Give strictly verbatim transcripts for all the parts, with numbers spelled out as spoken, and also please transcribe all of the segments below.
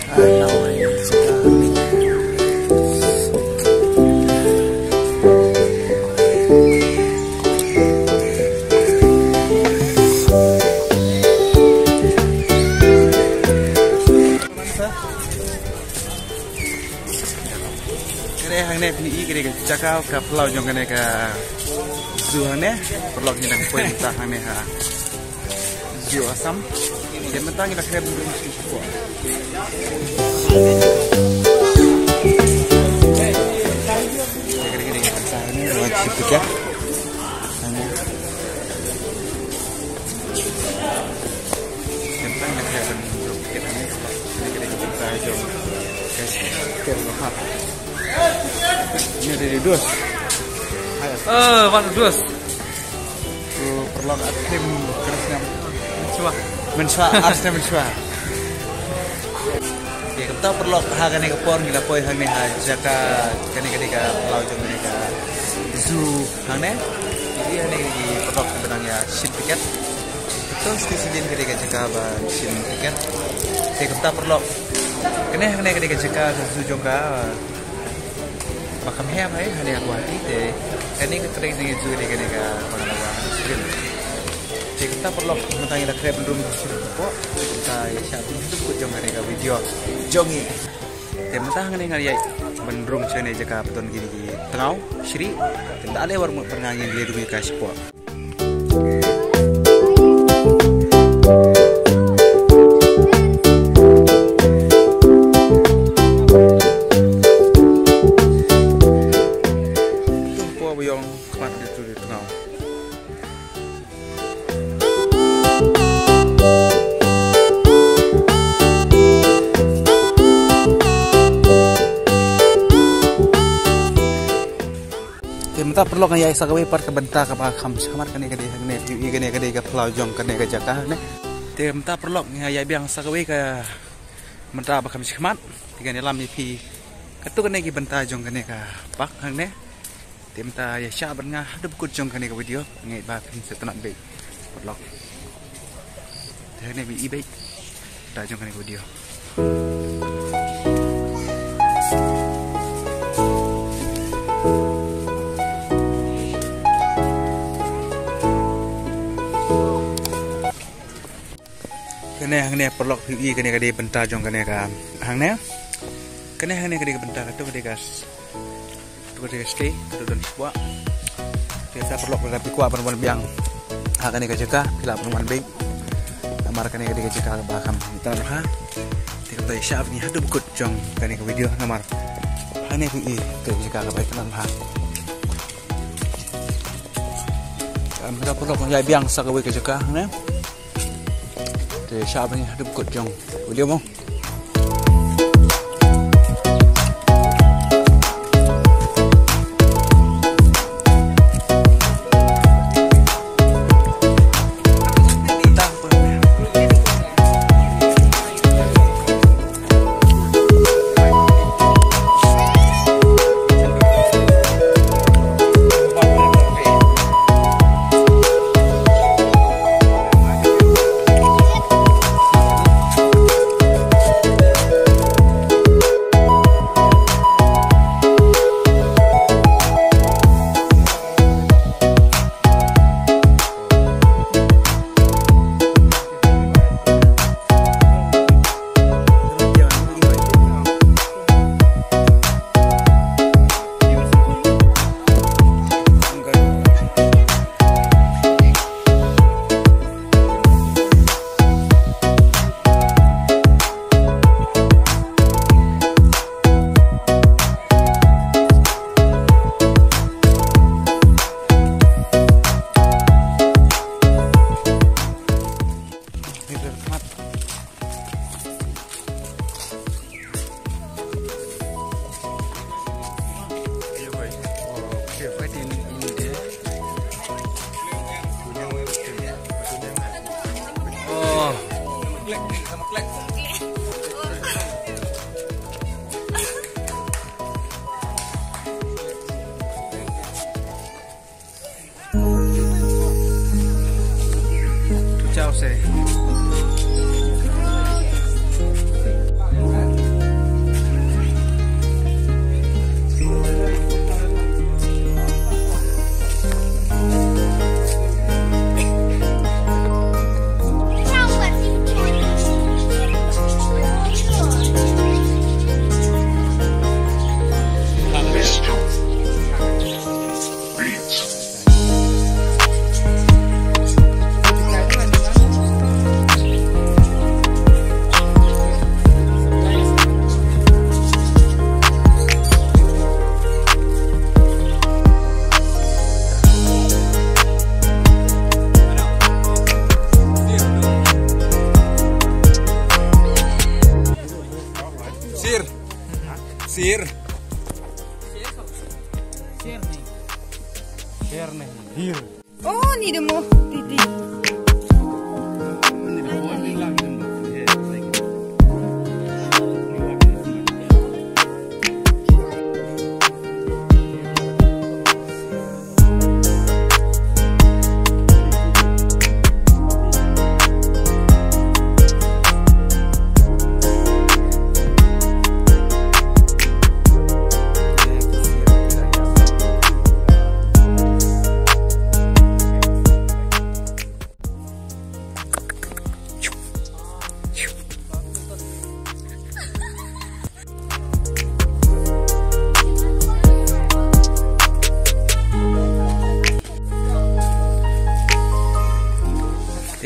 Kane hangne phi i kane ka jaka ka phyllaw jong kane ka zoo hangne. Paralok ngi dang poi mynta hangne ha Zoo Assam. Te mynta ngi la khreh bynrung sha shuwa. Te kane kane ka jaka hangne, hangne. Tentang na kaya ban jom kita ni. Ini kena kita jom. Kasi kita mahal. Ini dari dus. Hai. Eh, mana dus? Tu perlu atim keras nyam. Mensuah. Mensuah, atim mensuah. Okey, kumta paralok, ha kane ka por ngi la poi hangne ha jaka kane, kane ka phyllaw jong kane ka zoo hangne. Jadi hangne ki paralok kiba nang ïa shim tiket. To station kane ka jaka ba shim tiket. Te kumta paralok, kane hangne kane ka jaka ka zoo jong ka ba kham heh bha hangne ha Guwahati. Te kane ka trei ne zoo ne kane ka ba nga la wan. Te kumta paralok, mynta ngi la khreh bynrung sha shuwa. Te kumta ïa shah phi haduh kut jong kane ka video jong ngi. Te mynta hangne nga ïa bynrung sha kane jaka ba don kine ki tngaw shrieh. Te mynta ale war mut ban nga ngin ïa rung ïa ka shuwa. Tung po ba ïong khmat de tu de tngaw. Te mynta paralok nga ïa sa kawei pat ka bynta kaba kham shakhmat kane ka dei hangne, phi i kane ka dei ka phyllaw jong kane ka jaka hangne. Te mynta paralok nga ïa biang sa kawei ka bynta ba kham shakhmat. Te kane lam ïa phi katto katne ki bynta jong kane ka park hangne. Te mynta ïa shah bad nga haduh kut jong kane ka video. Nga ngeit ba phin sa tynnad beit paralok. Te hangne phi i beit bynta jong kane ka video. Kane hangne paralok phi i kane ka dei bynta jong kane ka hangne. Kane hangne ka dei ka bynta katto ka dei ka, katto ka dei ka stay, katto don shuwa. Te mynta paralok lada phi kwah ban wan biang ha kane ka jaka phi lah ban wan beit. Namar kane ka dei ka jaka kaba kham itynnad bha. Te kumta ïa shah bad ngi haduh kut jong kane ka video namar hangne phi i ka jaka kaba itynnad bha. Mynta paralok nga ïa biang sa kawei ka jaka hangne. Te shah bad ngi haduh kut jong video mo. Sir. Sir nahi. Sir nahi. Deer. Oh, ni demo. Titi.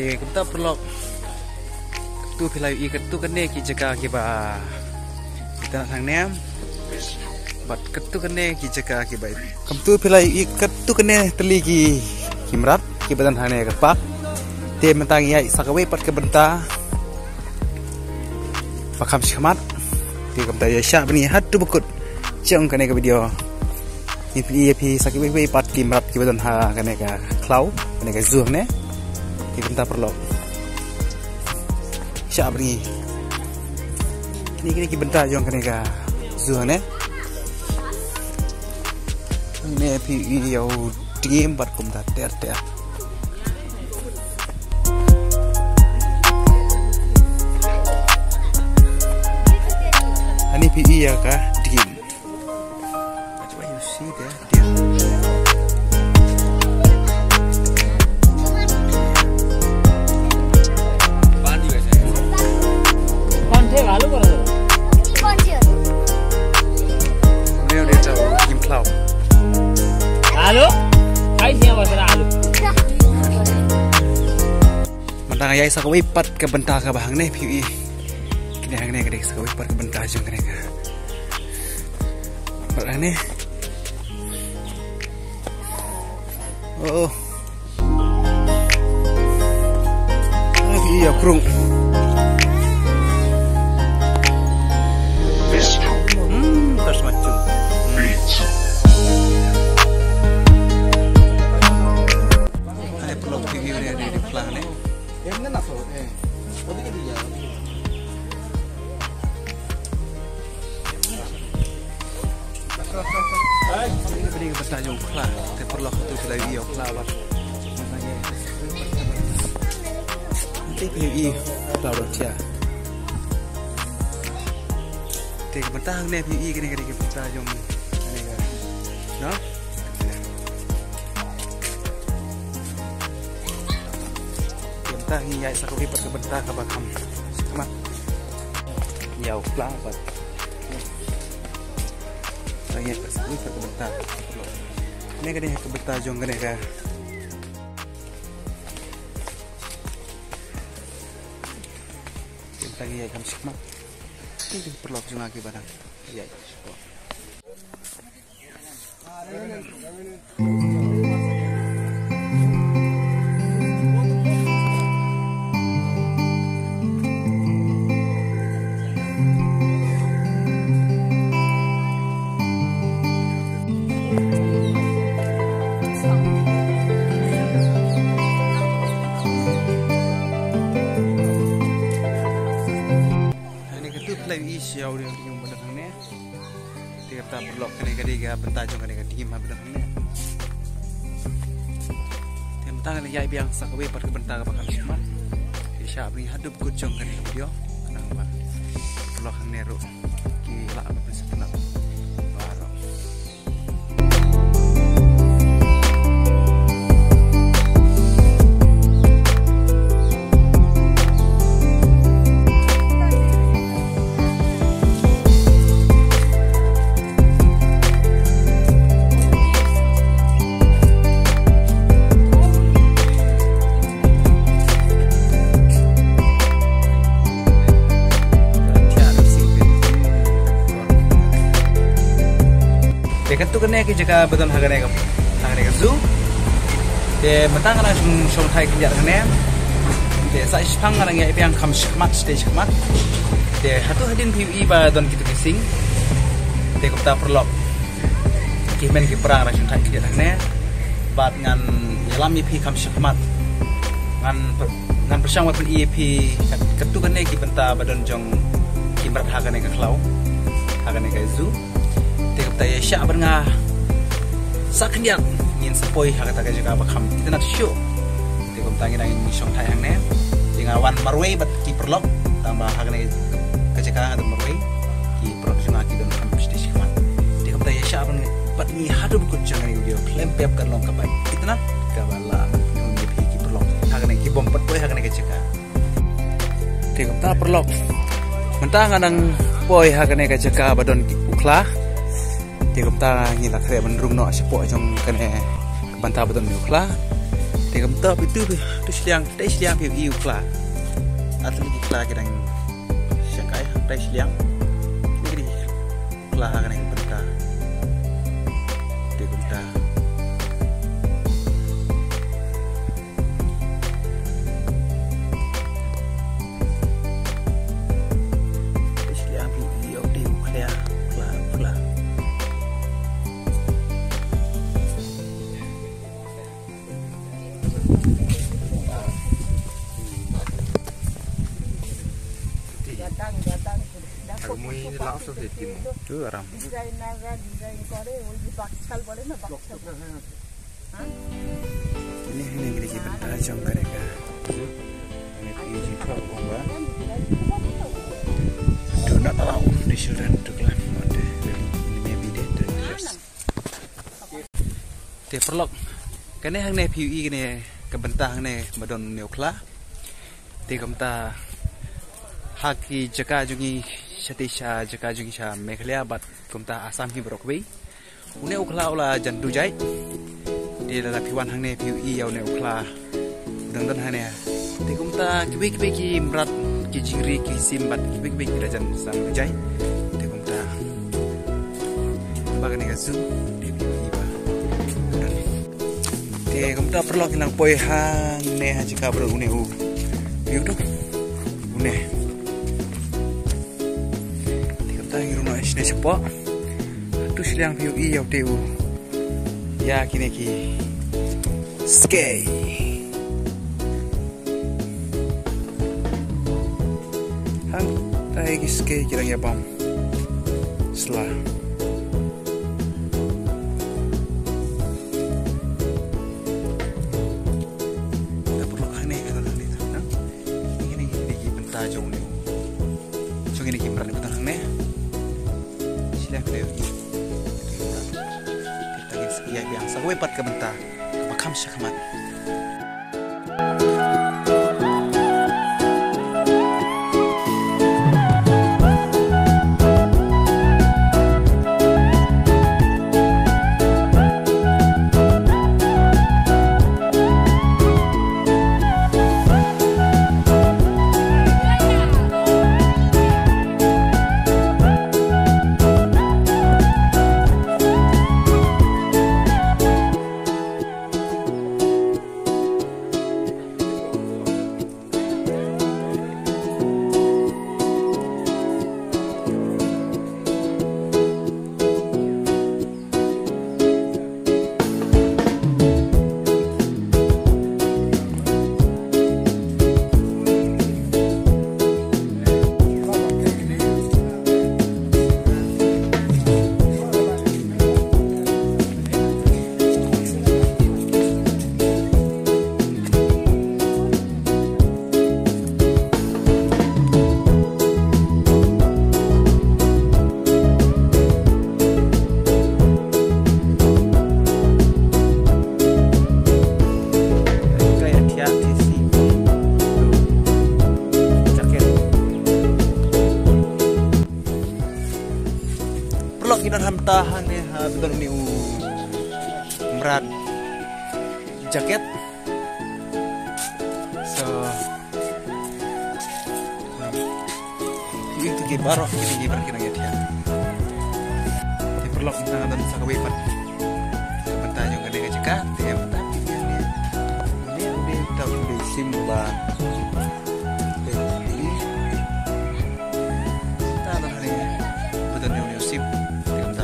Te kumta paralok. Katu phi la ïohi katu kane ki jaka kiba kita hangne. Bad katu kane ki jaka kiba. Kumtu phi la ïohi katu kane tylli ki, ki mrad kiba don hangne ka park. Te mynta ngi ïaid sa kawei pat ka bynta ba kham shakhmat. Te kumta ïa shah bad ngi haduh ba kut jong kane ka video. Ngi pyni ïa phi sa kiwei kiwei pat ki mrad kiba don ha kane ka khlaw, kane ka zoo hangne. Te kumta paralok. Shah bad ngi. Kine, kine ki bynta jong kane ka zoo hangne. Hangne phi ïohi ïa u dngiem bad kumta ter ter. Hangne phi ïohi ïa ka dngiem. That's why you see there, there. कौन थे? आलू बोल रहे हो? कौन थे? Leo de tau, Kim Cloud. Alo? Ai, siapa serah alo? Mynta nga ïaid sa kawei pat ka bynta kaba hangne phi ïohi. Kane hangne ka dei sa kawei pat ka bynta jong kane ka. Bad hangne. Oh. Ïa krung. Hmm, kas macam. Ada pelok tinggi ni, ada di pelang ni. Bini ka bynta jong u khla, te paralok, tu ki la ïohi u khla bad. Te phi ïohi u khla bad ïa. Te ka bynta hangne phi ïohi kane ka dei ka bynta jong kane ka. No? Ka bynta ngi ïaid sa kawei pat ka bynta kaba kham shakhmat. Ïa u khla bad. Ngi ïaid sa kawei pat ka bynta. Kane ka dei ka bynta jong kane ka. Ka bynta ngi ïaid kham shakhmat. Ki paralok jong nga kiba dang ïaid shakhmat. Hangne katu phi la ïohi sha u dngiem ba don hangne. Te kata paralok, kane ka dei ka bynta jong kane ka dngiem ba don hangne. Te mynta ngi la ïaid biang sa kawei pat ka bynta kaba kham shakhmat. Te shah bad ngi haduh ba kut jong kane ka video. Khnang ba paralok hangne ruh ki lah ban pynsaphriang baroh. Te katu kane ka jaka ba don ha kane ka, ha kane ka zoo. Te mynta nga nang shong, shong thait khyndiat kane. Te sa shiphang nga nang ïaid biang kham shakhmat, shatei shakhmat. Te hato hadien phi ïohi ba don kitu ki sing. Te kumta paralok, ki hynmen ki para, nga dang shong thait khyndiat hangne bad ngan ïalam ïa phi kham shakhmat. Ngan py-, ngan pyrshang ban pyni ïa phi kat-, katto katne ki bynta ba don jong ki mrad ha kane ka khlaw, ha kane ka zoo. Te kumta ïa shah bad nga sa khyndiat ngin sa poi ha kata ka jaka ba kham itynnad shuh. Te kumta ngi dang shong thait hangne. Te nga wan marwei bad ki paralok, tang ba ha kane ka jaka nga don marwei, ki paralok jong nga ki don kham shisha khmat. Te kumta ïa shah bad ngi haduh ba kut jong kane ka video khlem pep, kan long kaba itynnad, kaba lah ban pynhun ïa phi ki paralok ha kane, ki bym pat poi ha kane ka jaka. Te kumta paralok, mynta nga dang poi ha kane ka jaka ba don u khla. Te kumta ngi la khreh ban rung noh shapoh jong kane ka bynta ba don u khla. Te kumta phi tu, tu shiliang, te shiliang phi ïohi u khla. Ar tylli ki khla ki dang shangkai hangtai shiliang. Kine ki dei ki khla ha kane ka bynta. Te kumta. Te shiliang phi ïohi u khla, khla, khla. Datang, datang. Aku mau ini langsung saya tim. Tu aram. Design naga, design kore, ওই যে বাকশাল বলে না, বাকশাল। হ্যাঁ? Ini, ini kita simpan tajam mereka. Ini P G Pro bomba. Do not allow the children to climb on the, ini maybe they don't just. Te paralok, kane hangne phi ïohi kane ka bynta hangne ba don une u khla. Te kumta ha ki jaka jong ngi shatei sha jaka jong ngi sha Meghalaya bad kumta Assam hi baroh kawei, une u khla u la jan duh jait. Te lada phi wan hangne phi ïohi ïa une u khla. Dang don hangne. Te kumta kiwei kiwei ki mrad, ki jingri, ki sim bad kiwei kiwei ki la jan sam jai. Te kumta ba kane ka zoo. Te kiwei ba. Te kumta paralok, ngi nang poi hangne ha jaka ba don une u. View tu. Une. Te kumta ngi rung noh shane shapoh. Tu shiliang phi ïohi ïa u te u. Ïa kine ki skei. Hangtai ki skei ki dang ïa bam sla. Te paralok, hangne ka don hangne, hangne. Kine ki bynta jong une. Jong kine ki mrad ba don hangne. Shiliang phi ïohi. Kita ki ïa biang sa kawei pat ka bynta kaba kham shakhmat. Paralok, ngi don hangta hangne ha ba don une u mrad jacket. So, um, ïa kito ki baroh kine ki baroh ki nang ïathiah. Te paralok, mynta nga don sa kawei pat. Mynta jong kane ka jaka te mynta ki ïa ne. Une u dei, mynta u dei sim ba. Te une. Mynta don hangne ba don une u sim. Te mynta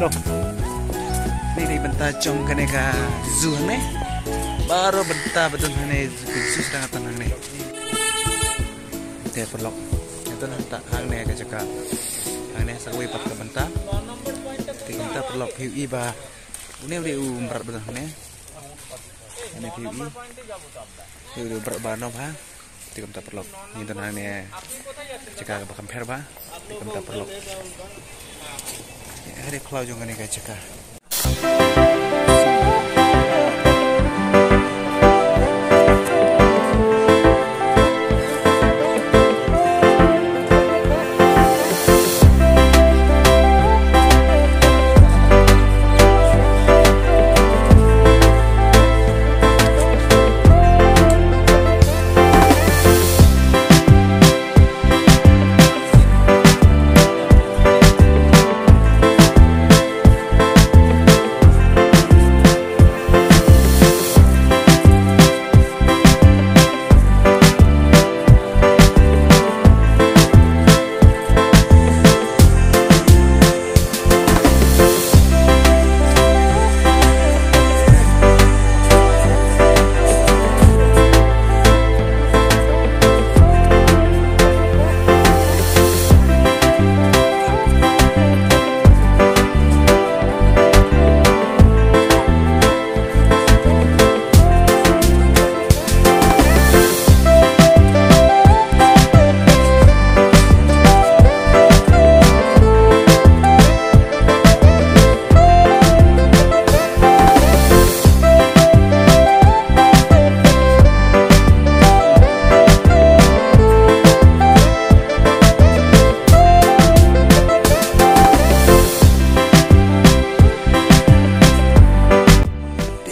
Ni dei bynta jong kane ka zoo hangne. Baroh bynta ba don hangne, zoo sdang atan hangne. Te paralok, ito na ta hangne ka jaka. Hangne sa kawei pat ka bynta. Te kumta paralok, phi ïohi ba une u dei u mrad ba don hangne. Hangne phi ïohi. Phi ïohi u mrad ba nop ha. Te kumta paralok, ngi don hangne jaka ba kham pher ba. Te kumta paralok, hangne khlaw jong kane ka jaka.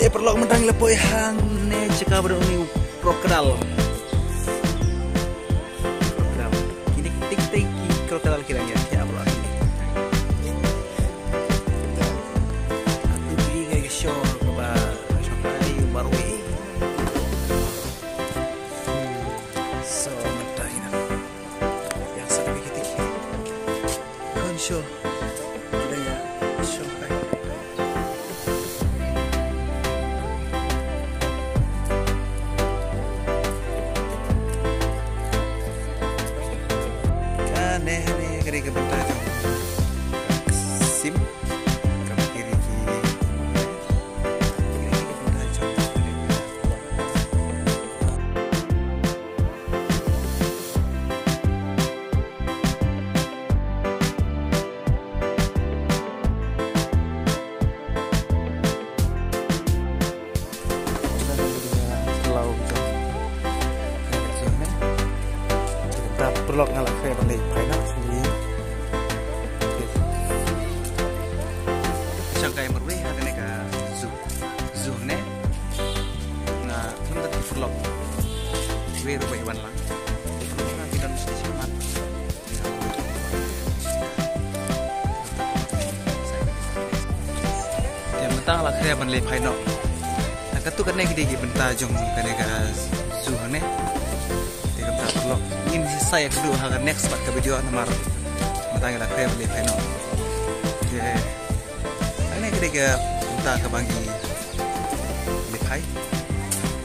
Te paralok, mynta ngi la poi hangne jaka ba don une u crocodile. Crocodile. Kine ki tik tik ki crocodile ki dang ïaid paralok. Atu ki ga shong ba shong ba ïa marwei. So mynta ïa na. Ïa sa ki tik. Kon sho. Ïa sho kai. Kane, kane, kane ka bynta jong ka sim. Ka bynta ki, kane ka bynta jong ka. Paralok, nga la khreh ban leit phai noh sha lieng. Shong kai marwei ha kane ka zoo. Zoo ne. Nga thum da ki paralok. Wei ruh ba wan lang. Nga ki don station man. Te mynta la khreh ban leit phai noh. Te katto katne ki dei ki bynta jong kane ka zoo hangne. Te kumta paralok, ngin sa ïakynduh ha ka next pat ka video namar mynta ngi la khreh ban leit phai noh. Te kane ka dei ka bynta kaba ngi leit phai.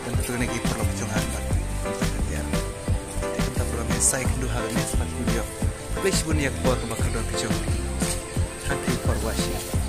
Te katto katne ki paralok jong nga pat kumta ka tiar. Te kumta paralok, ngin sa ïakynduh ha ka next pat ka video. Khublei shibun ïa ka por kaba kyrdoh ka jong phi. Thank you for watching.